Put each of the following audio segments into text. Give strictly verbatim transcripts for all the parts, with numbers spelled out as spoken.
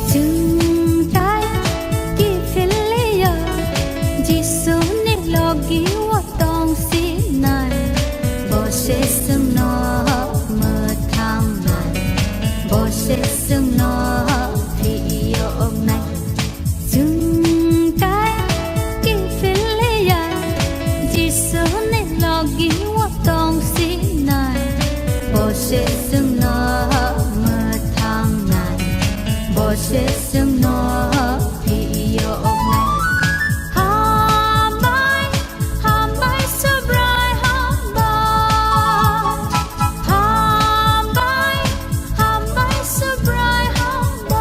Chwng tai kiphilliya Jisuni logi o tongsinai, bo se chwngno mwthangnai, bo se chwngno phiyoknai. Chwng tai kiphilliya Jisuni logi o tongsinai, bo se chwngno mwthangnai, bo se chwngno phiyoknai. Hambai, hambai, Subrai, hambai. Hambai, hambai, Subrai, hambai.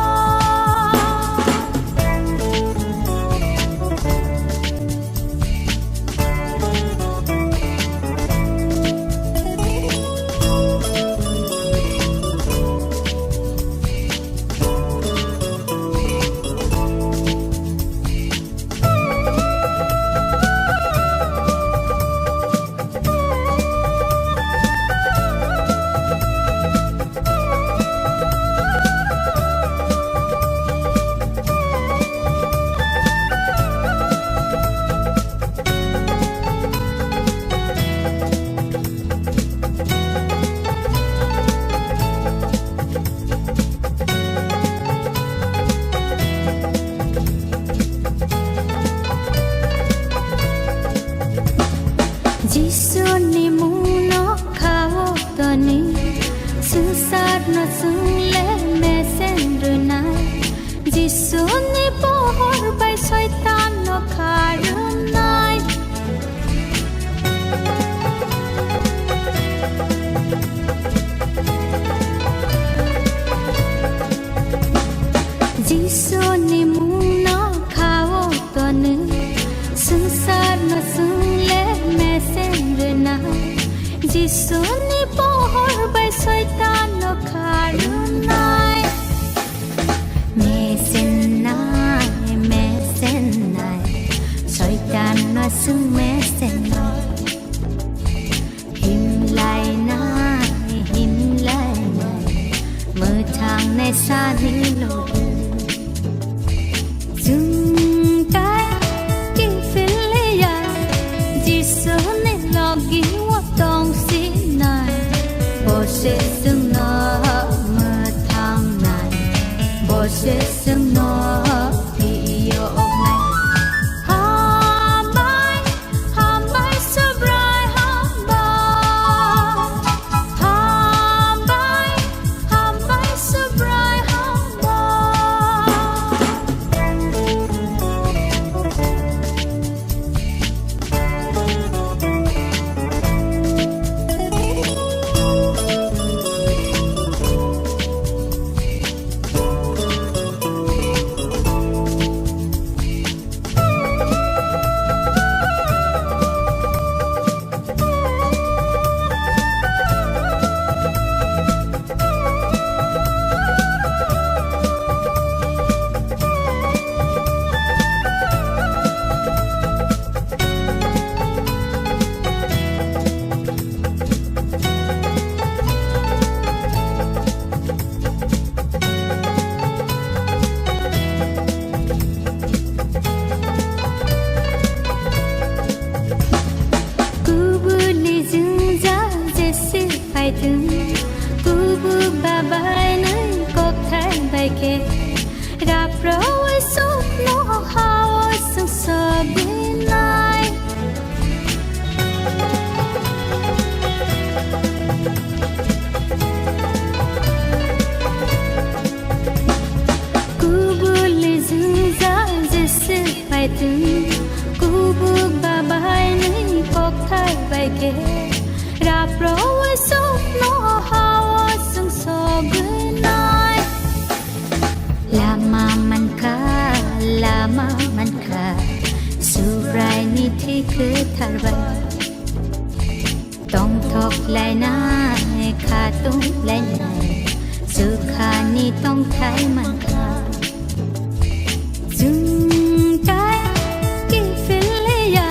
Jisuni mungno khao toni, swngcharno chwngle mesen rwnai. Jisuni pohor bai soitanno kharwnai. Jisuni mungno khao toni, swngcharno chwngle mesen rwnai. Jisuni pohor bai soitanno kharwnai. Mesennai, mesennai, soitanno chwng mesennai. Himlainai, himlainai, mwthangnai sani logi. Chwng tai kiphilliya Jisuni logi o tongsinai, bo se chwngno mwthangnai, bo se chwngno phiyoknai. Hambai, hambai, Subrai, hambai. Hambai, hambai, Subrai, hambai. Kubuni jwngjal jese phaithwng, kubuk babai nai kokthai bai khe, raproi sukno hao chwng sogwinai. Kubuni jwngjal jese phaithwng, kubuk babai nai kokthai bai khe, raproi sukno hao chwng sogwinai. Lama mankha, lama mankha, Subraini Thwi kwthar bai tongthok lainai, khatung lainai, swkhani tongthai mankha. Chwng tai kiphil ya,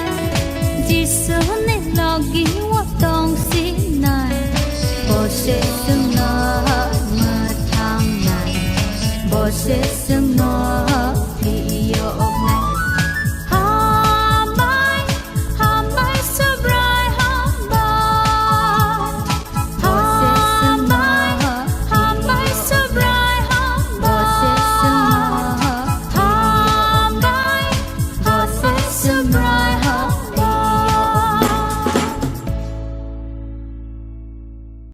Jisuni logi o tong sinai. Bo se chwngno mwthangnai, bo se chwng